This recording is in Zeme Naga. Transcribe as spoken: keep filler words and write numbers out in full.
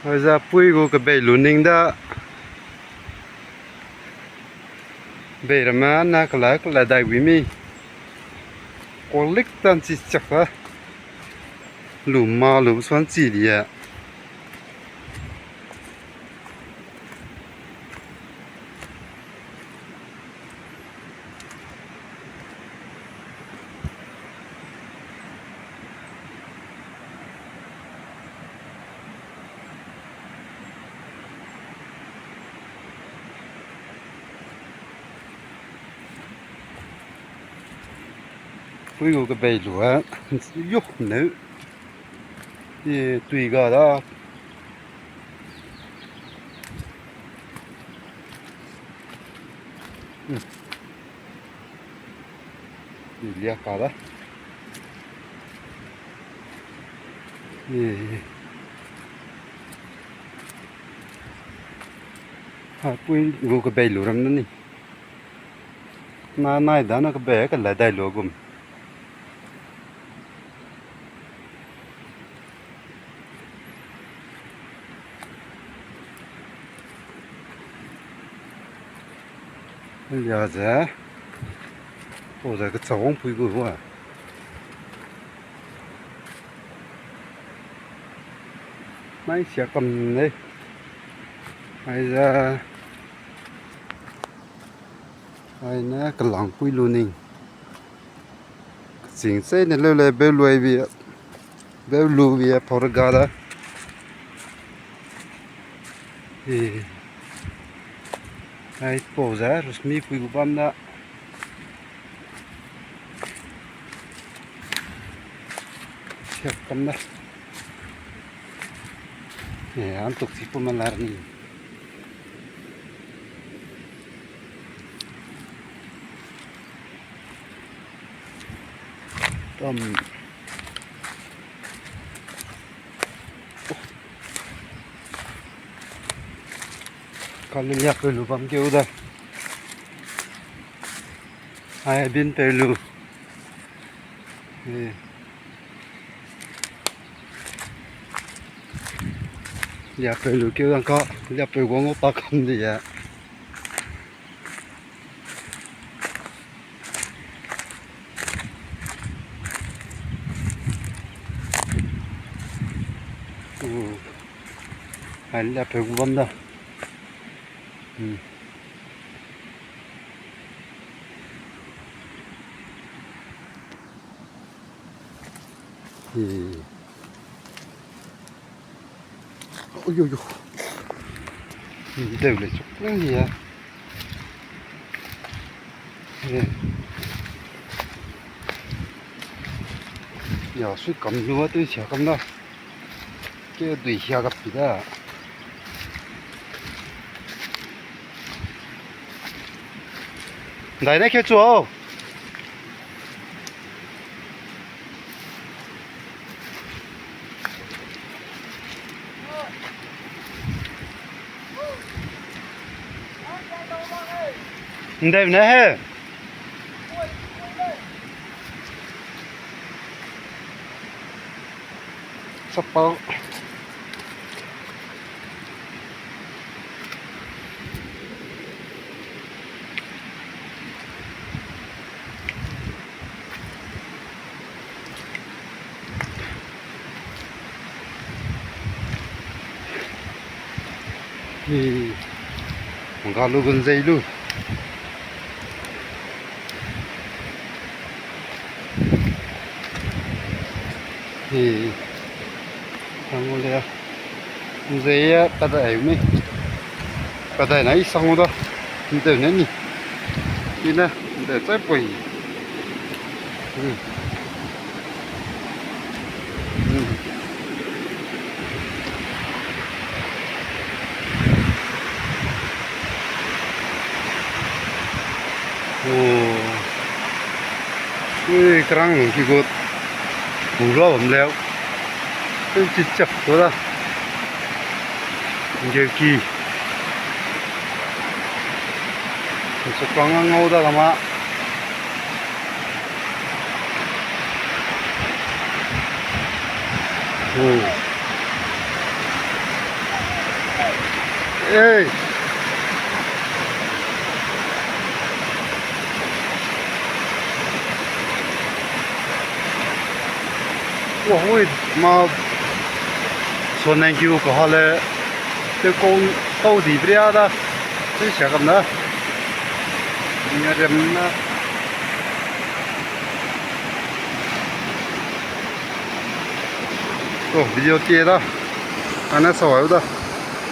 Aiza pui gu kebei lu ning da. Bei ramme na kela kela dai wi mi. Kolik tan chi chak da. Lu ma lu suan chi di e. Pui gu kebei lu e, yo, neu. E, tui ga da. Hmm. Lia ka da. E. Ha, pui gu kebei lu ram na ni. Na nai da na kebei ka la dai lu gum. Lia ze. O ze kechawang pui gu wa. Nai sia kam nei. Aiza. Aine kelang pui lu ning. Keching chei ne leu le beu lui bi, beu lu bi a pau re ga da. E, ai pau ze Rosmi pui gu bam da. Siak kam da. E, an tuk chi pu ma lar ni. Tam. Kali lia pe lu bam keu da. Ai bin pe lu. E. Lia pe lu keu dang ka, lia pe guang o pa kam di ya. Hmm. Ai, lia pe gu bam da. Hmm. Hmm. Ui, ui, ui. Deu le chuk nang di ya. Eh. Ya, sui kam lu a, tui sia kam da. Ke dui sia gap pi da. Ndai ne ke chu au. Ndeu ne he. Chapau. He. Ngga lu gun zei lu. He. Sang le. Zei ya, pa dai mi. Pa dai na i sang da. Ndeu ne ni. Ine, ndeu chai poi. Hmm. Hmm. Oh. Ui, kerang ki gut. Bula bam leu. Teu chi chak tu da. Ngeu ki. Sukang ngau da kama. Oh. Ei. Wa hui, ma, so nang kiu ka ha le, te kau, kau di bria da, te sia kam da. Nia rem na. Oh, video tie da. Ane sa wa da.